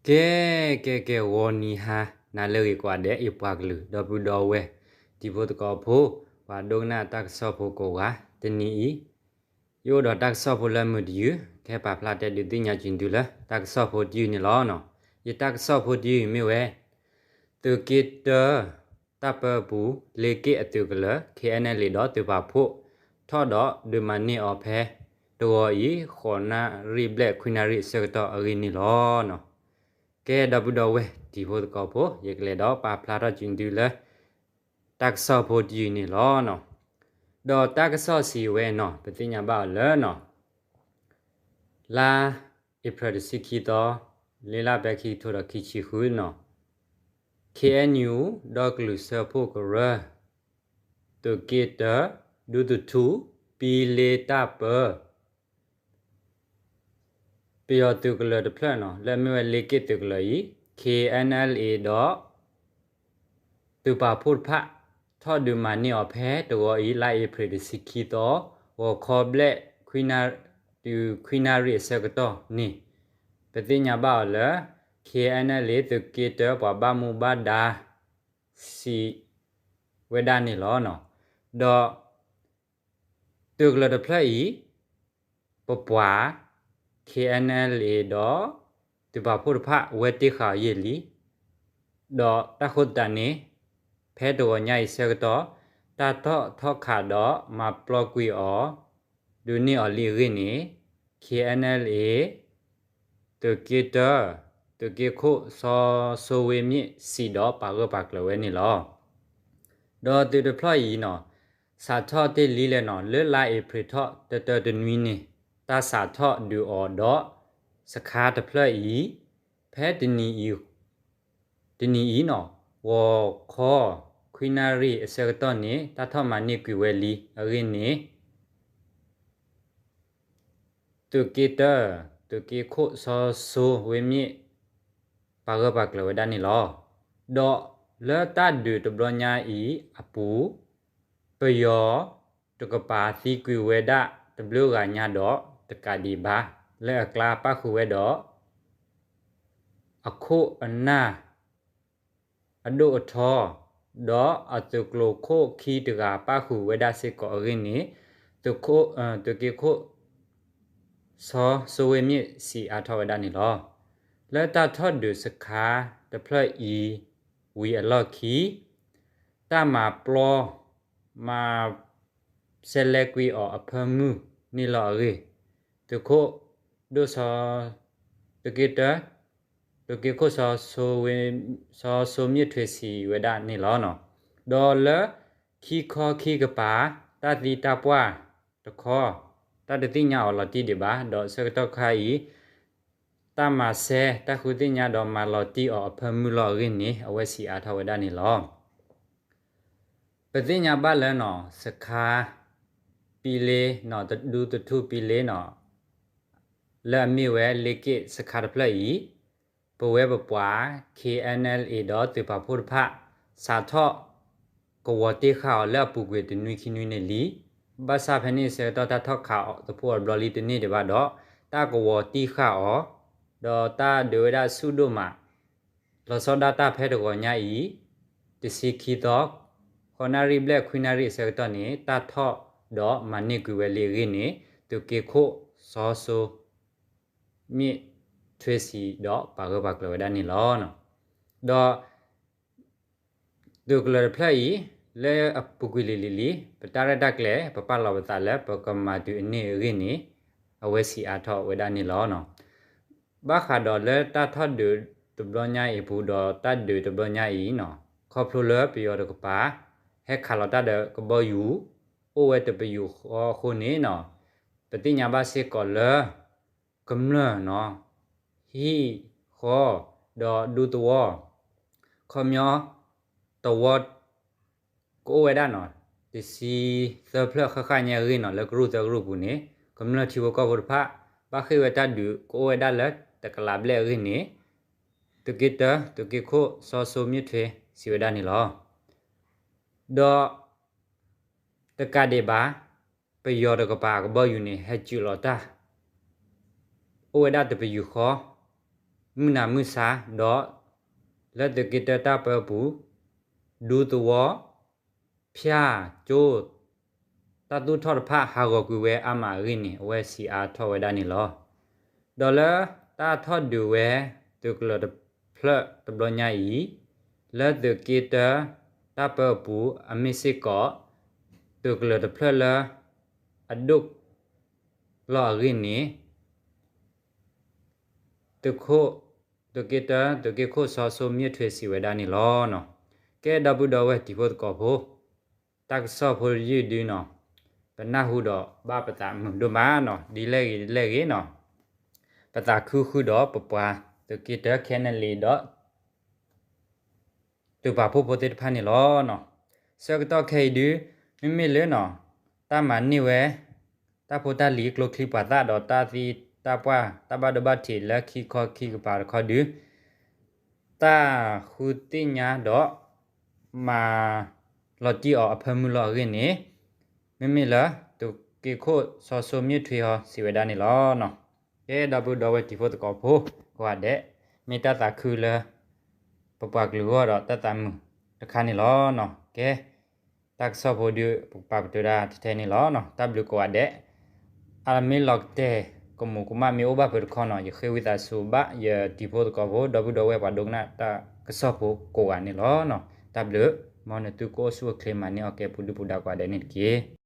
ကဲ ကဲ ကဲ ဂီၤနံၤဟါနၤလၢအဂ့ၤကိးဂၤဒဲး အံၤပှၤကလုာ် ဒီပုၢ်ဒီဝဲၢ် တံၤဖိသကိးဖိ ပှၤဒိကနၣ်တၢ်ကစီၣ်ဖိကိးဂၤ တနံၤအံၤ ယအိၣ်ဒီးတၢ်ကစီၣ်ဖိလၢမုာ်တယုၢ် ကဟဲပာ်ဖျါတဲဒုးသ့ၣ်ညါက့ၤသုလၢ တၢ်ကစီၣ်ဖိတယုၢ်န့ၣ်လီၤ. ယတၢ်ကစီၣ်ဖိတယုၢ်မ့ၢ်ဝဲ သုးက့တၢ တၢ်ပၢပူၤ လ့က့ၣ်အသုးကလၢၤ ခ့ၣ်အဲၣ်အဲၣ်လ်အ့ ဒီးသုးပာ်ဖှိၣ် ထီၣ်ဒီးဒုးမၤန့ၢ်အီၤဖဲ တဂီၤအံၤ ဃိးနၣ်ရံၣ်ဘျဲၣ်ခွံနၣ်ရံၣ်အဆၢကတီၢ်အဂ့ၢ်န့ၣ်လီၤ. ကဲ ဒီပုၢ်ဒီဝဲၢ် တံၤဖိသကိးဖိ ယကလဲၤဒီးပာ်ဖျါထီၣ်က့ၤသုလၢ တၢ်ကစီၣ်ဖိတယုၢ်န့ၣ်လီၤ. ဒီးတၢ်ကစီၣ်စံးဝဲနီၤ ပသ့ၣ်ညါဘၣ်အီၤလၢနီၤ လါအ့ဖြ့ၣ်တဆံခံသီ လ့လၢပဲခံကထိဒီးခံဆံဃုနီၤ ခ့ၣ်အဲၣ်ယူၣ် ဒီကလုာ်စၢဖှိၣ်ကရၢ သုးက့တၢ ဒူသထူ ပံလ့တၢ်ပၢ ပယီၤသုးကလၢၤတဖျၢၣ်နီၤ လၢအမ့ၢ်ဝဲလ့က့ၣ်သုးကလၢၤအံၤ ခ့ၣ်အဲၣ်အဲၣ်လ်အ့ ဒီး သုးပာ်ဖှိၣ်တဖၣ် ထီၣ်ဒုးမၤန့ၢ်အီၤဖဲတဂီၤအံၤ လါအ့ဖြ့ၣ်တဆံခံသီ ဂီၤခီဘျဲၣ် တုၤခွံနၣ်ရံၣ်အဆၢကတီၢ်န့ၣ် ပသ့ၣ်ညါဘၣ်အီၤလၢ ခ့ၣ်အဲၣ်အဲၣ်လ်အ့ သုးက့တၢ ပှၤဘၣ်မူဘၣ်ဒါ စံးဝဲဒၣ်န့ၣ်လီၤ. ဒီး သုးကလၢၤတဖျၢၣ်အံၤ ပပှၤ ခ့ၣ်အဲၣ်အဲၣ်လ်အ့ ဒီး သုးပာ်ဖှိၣ်တဖၣ် ဝဲတ့ဃာ်အီၤယံာ်လံ. ဒီးတၢ်ဃိသတးန့ၣ် ဖဲတဂီၤညါအံၤဆၢကတီၢ် တၢ်ထီၣ်ထီၣ်ခးဒီးမၤပျီကွံာ်အီၤ ဒုးန့ၢ်အီၤလံအဂ့ၢ်န့ၣ် ခ့ၣ်အဲၣ်အဲၣ်လ်အ့ သုးက့တၢ သုးက့ခိၣ်စီၤစိဝ့မ့ၣ်စံးဒီးပာ်ဂၢၢ်ပာ်ကျၢၤဝဲန့ၣ်လီၤ. ဒီးသုးတဖျၢၣ်အံၤနီၤ စးထီၣ်တ့ၢ်လံလဲၣ်နီၤ လၢလါအ့ဖြ့ၣ်ထီၣ်တတၢတနွံန့ၣ် တၢ်စးထီၣ်ဒုးအီၤဒီး စခါတဖျၢၣ်အံၤ ဖဲတနံၤအံၤ တနံၤအံၤနီၤ ဂီၤခီ ခွံနၣ်ရံၣ်အဆၢကတီၢ်န့ၣ် တၢ်ထီၣ်မၤန့ၢ်ကွံာ်ဝဲလံအဂ့ၢ်န့ၣ် သုးက့တၢ သုးက့ခိၣ်စီၤစိဝ့မ့ၣ် ပာ်ဂၢၢ်ပာ်ကျၢၤဝဲဒၣ်န့ၣ်လီၤ. ဒီးလၢတၢ်ဒုးတဘျီညါအံၤအပူၤ ပယီၤတကပၤသံကွံာ်ဝဲဒၣ်တဘျုးဂၤညါဒီးတကးဒံးဘၣ် လၢအကျါပၣ်ဃုာ်ဝဲဒီး အခိၣ်အနၢ် အဒိၣ်အထီ ဒီးအသုးကျိၤခိၣ်ခံတဂၤပၣ်ဃုာ်ဝဲဒၣ်စ့ၢ်ကီးအဂ့ၢ်န့ၣ် သုးက့ခိၣ် စီၤစိဝ့မ့ၣ်စံးအါထီၣ်ဝဲဒၣ်န့ၣ်လီၤ. လၢတၢ်ထီၣ်ဒုးစခါတဖျၢၣ်အံၤဝံၤအလီၢ်ခံ တၢ်မၤပျီ မၤ ဆဲးလဲၤကွံာ်အီၤအဖၢမုၢ်န့ၣ်လီၤအဂ့ၢ် သုးခိၣ်ဒိၣ်စီၤ သုးက့တၢ သုးက့ခိၣ်စီၤစိဝ့ စီၤစိမ့ၣ်ထွ့စံးဝဲဒၣ်န့ၣ်လီၤ. ဒီးလၢခံခီခံကပၤ တၢ်သံတၢ်ပှၢ်တခီ တၢ်တသ့ၣ်ညါအီၤလီၤတံၢ်ဒံးဘၣ် ဒီးဆၢကတီၢ်ခါအံၤ တၢ်မၤစဲ တၢ်ဃုသ့ၣ်ညါဒီးမၤလီၤတံၢ်အီၤအဖၢမုၢ်လီၤအဂ့ၢ်န့ၣ် အဝဲစံးအါထီၣ်ဝဲဒၣ်န့ၣ်လီၤ. ပသ့ၣ်ညါဘၣ်လၢနီၤ စခါ ပံလ့နီၤ ဒူသထူပံလ့နီၤ လၢအမ့ၢ်ဝဲလ့က့ၣ်စခါတဖျၢၣ်အံၤ ပဝဲပပှၤ ခ့ၣ်အဲၣ်အဲၣ်လ်အ့ ဒီးသုးပာ်ဖှိၣ်တဖၣ် စးထီၣ်ကဝီၤတ့ဃာ်အီၤလၢအပူၤကွံာ်တနွံခံနွံန့ၣ်လံ. ဘၣ်ဆၣ်ဖဲန့ၣ်အဆၢကတီၢ်တၢ်ထီၣ်ခးသဖှိၣ်အီၤတဘျီလံတန့ၢ်ဒံးဘၣ်ဒီး တၢ်ကဝီၤတ့ဃာ်အီၤ ဒီးတၢ်ဒုးဝဲဒၣ်ဆူၣ်ဒိၣ်မး လီၤဆီဒၣ်တၢ်ဖဲတဂီၤညါအံၤ တဆံခံသီ ဃိးနၣ်ရံၣ်ဘျဲၣ်ခွံနၣ်ရံၣ်အဆၢကတီၢ်န့ၣ် တၢ်ထီၣ်ဒီးမၤန့ၢ်ကွံာ်ဝဲလံအဂ့ၢ်န့ၣ် သုးက့ခိၣ်စီၤစိ မ့ၢ်ထွ့စံးဒီးပာ်ဂၢၢ်ပာ်ကျၢၤဝဲဒၣ်န့ၣ်လီၤ. ဒီး သုးကလၢၤတဖျၢၣ်အံၤ လၢအပူၤကွံာ်လံၤလံၤလံၤ ပတၢ်ရဲၣ်တၢ်ကျဲၤ ပပာ်လီၤပသးလၢပကမၤတုၤအန့ၢ်အဂ့ၢ်န့ၣ် အဝဲစံးအါထီၣ်ဝဲဒၣ်န့ၣ်လီၤ. ဘၣ်ဃးဒီးလၢတၢ်ထီၣ်ဒုးတဘျီညါအံၤအပူၤဒီးတၢ်ဒုးတဘျီညါအံၤနီၤ ခီဖျိလၢပယီၤတကပၤ ဟဲခးလီၤတၢ်ဒီးကဘီယူၤ အိၣ်ဝဲတပယူာ်ဃီအဃိန့ၣ်နီၤ ပသ့ၣ်ညါဘၣ်စ့ၢ်ကီးလၢ ကမျၢၢ်နီၤ ဟံၣ်ဃီ ဒီးဒူသဝီ ခီပညီ သဝီ ကအိၣ်ဝဲဒၣ်နီၤ တဆံသၢဖျၢၣ်ဃၣ်ဃၣ်ညါအဂ့ၢ်နီၤ လၢကရူၢ်သၢကရူၢ်ပူၤန့ၣ် ကမျၢၢ်ထံဖိကီၢ်ဖိတဖၣ် ဘၣ်ဃ့ၢ်ဝဲတၢ်ဒုးကအိၣ်ဝဲဒၣ်လၢတကလးဘျဲၣ်အဂ့ၢ်န့ၣ် သုးက့တၢ သုးက့ခိၣ်စီၤစိမ့ၢ်ထွ့စံးဝဲဒၣ်န့ၣ်လီၤ. ဒီး တကးဒံးဘၣ် ပယီၤတကပၤအကဘီယူၤန့ၣ် ဟဲစုးလီၤတၢ် အိၣ်ဝဲဒၣ်တပယူာ်ဃီ မုၢ်နၤမုၢ်ဆါ ဒီး လၢသုးက့တၢတၢ်ပၢအပူၤ ဒူသဝီ ဖၠၣ်ကၠိ တၢ်သူၣ်ထီၣ်တဖၣ်ဟးဂီၤကွံာ်ဝဲအါမးအဂ့ၢ်န့ၣ် အဝဲစံးအါထီၣ်ဝဲဒၣ်န့ၣ်လီၤ. ဒီးလၢတၢ်ထီၣ်ဒုးဝဲ သုးကလၢၤတဖျၢၣ်တဘျီညါအံၤ လၢသုးက့တၢ တၢ်ပၢအပူၤ အမ့ၢ်စ့ၢ်ကီး သုးကလၢၤတဖျၢၣ်လၢ အဒိၣ်လီၤအဂ့ၢ်န့ၣ် သုးက့တၢ သုးက့ခိၣ်စီၤစိမၠ့ၣ်ထွ့စံးဝဲဒၣ်န့ၣ်လီၤ. ကဲ ဒီပုၢ်ဒီဝဲၢ်တံၤဖိသကိးဖိ တၢ်ကစီၣ်ဖိတယုၢ်ဒုနီၤ ပနၢ်ဟူဒီးဘၣ်ပသးမုာ်ဒိၣ်မးနီၤ ဒ်လဲၣ်ဂ့ၤဒ်လဲၣ်ဂ့ၤနီၤ ပသးခုဃုာ်ဒီးပပှၤသုးက့တၢ ခဲနလံ ဒီး သုးပာ်ဖှိၣ်ဖိသ့ၣ်တဖၣ်န့ၣ်လီၤ. ဆၢကတီၢ်ခဲအံၤဒု မ့မ့ၢ်လၢနီၤ တၢ်မၤန့ၢ်ဝဲ တၢ်ဖိတၢ်လံၤ ကျိချံမျိာ်သၣ်ဒီးတၢ်သံတၢ်ပှၢ် တၢ်ဘၣ်ဒိဘၣ်ထံးလၢခံခီခံကပၤတခီဒု တၢ်ဃုသ့ၣ်ညါဒီး မၤလီၤတံၢ်အီၤအဖၢမုၢ်လီၤအဂ့ၢ်န့ၣ် မ့မ့ၢ်လၢ သုးက့ခိၣ်စီၤစိမၠ့ၣ်ထွ့ဟီစံးဝဲဒၣ်န့ၣ်လီၤ. ကဲ ဒီပုၢ်ဒီဝဲၢ်တံၤဖိသကိးဖိ ကိးဂၤဒဲး မ့ၢ်တၢ်သးခုလၢ ပပှၤကလုာ်ဂီၢ်ဒီးတၢ်သးမုာ်တခါန့ၣ်လီၤ. ကဲ တၢ်ကစီၣ်ဖိဒု ပကပာ်ပတုာ်ဒၣ်ထဲန့ၣ်လီၤ. တၢ်ဘျုးကိးဂၤဒဲး အမ့ၢ်လီၤကတဲာ်ကမူးကမၣ်မ့ၢ်အိၣ်ဘၣ်ဖုးတခီနီၤ ယဃ့ဝံသးစူၤဘၣ်ယတံၤဖိသကိးဖိ ဒီပုၢ်ဒီဝဲၢ်ပှၤဒိကနၣ်တၢ်ကစီၣ်ဖိကိးဂၤန့ၣ်လီၤ. တၢ်ဘျုး မ်နသုကအိၣ်ဆူၣ်အိၣ်ချ့မၤန့ၢ်အီၣ်ကဲပူၤဒုၣ်ပူၤဒါကိးဂၤဒဲးန့ၣ်တက့ၢ်.